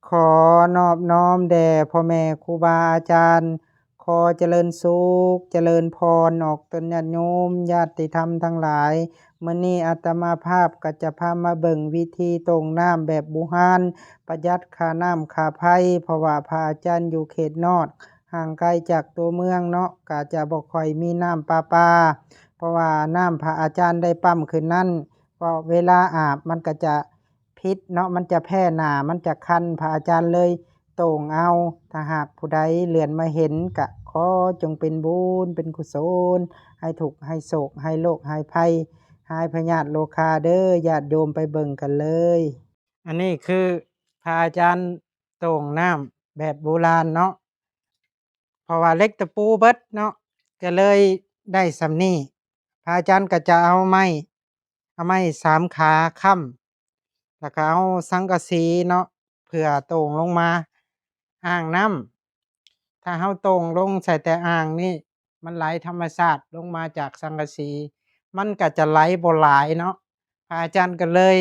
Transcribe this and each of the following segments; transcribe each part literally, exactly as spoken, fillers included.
ขอนอบน้อมแด่พ่อแม่ครูบาอาจารย์ ขอเจริญสุข เจริญพร ออกตนญาติโยม ญาติธรรมทั้งหลาย มื้อนี้อาตมาภาพก็จะพามาเบิ่งวิธีต้งน้ำแบบโบราณ ประหยัดค่าน้ำค่าไฟ เพราะว่าพระอาจารย์อยู่เขตนอก ห่างไกลจากตัวเมืองเนาะ ก็จะบ่ค่อยมีน้ำประปา เพราะว่าน้ำพระอาจารย์ได้ปั๊มขึ้นนั้น ก็เวลาอาบมันก็จะ พิษเนาะ มันจะแพ้หน้า มันจะคัน พระอาจารย์เลยต้งเอา ถ้าหากผู้ใดเหลือนมาเห็น ก็ขอจงเป็นบุญเป็นกุศล ให้ทุกข์ให้โศก ให้โรคให้ภัย หายพยาธิโรคาเด้อ ญาติโยมไปเบิ่งกันเลย อันนี้คือพระอาจารย์ต้งน้ำแบบโบราณเนาะ เพราะว่าเหล็กตะปูเบิดเนาะ ก็เลยได้ส่ำนี้ พระอาจารย์ก็จะเอาไม้ เอาไม้สามขาค้ำ แล้วก็เอาสังกะสีเนาะ เพื่อต้งลงมาอ่างน้ำ ถ้าเฮาต้งลงใส่แต่อ่างนี่ มันไหลธรรมชาติลงมาจากสังกะสี มันก็จะไหลบ่หลายเนาะ พระอาจารย์ก็เลย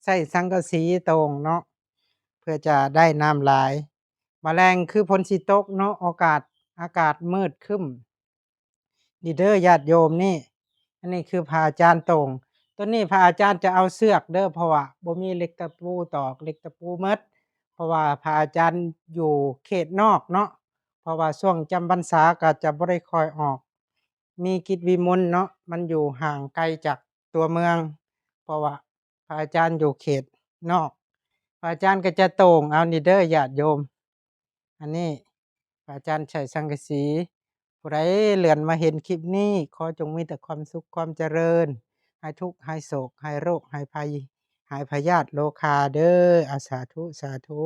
ใส่สังกะสีต้งเนาะ เพื่อจะได้น้ำหลาย มื้อแลงคือฝนสิตกเนาะ อากาศ อากาศมืดครึ้ม นี่เด้อญาติโยมนี่ อันนี้คือพระอาจารย์ต้ง ตัวนี้พระอาจารย์จะเอาเสือกเด้อ เพราะว่าบ่มีเหล็กตะปูตอก เหล็กตะปูเมิด เพราะว่าพระอาจารย์อยู่เขตนอกเนาะ เพราะว่าช่วงจำพรรษาก็จะบ่ได้ค่อยออก มีกิจวิมลเนาะ มันอยู่ห่างไกลจากตัวเมือง เพราะว่าพระอาจารย์อยู่เขตนอก พระอาจารย์ก็จะต้งเอานี่เด้อญาติโยม อันนี้พระอาจารย์ใช้สังกะสี ผู้ใดเหลือนมาเห็นคลิปนี้ ขอจงมีแต่ความสุขความเจริญ หายทุกข์หายโศก หายโรคหายภัย หายพยาธิโรคาเด้อ อา สาธุ สาธุ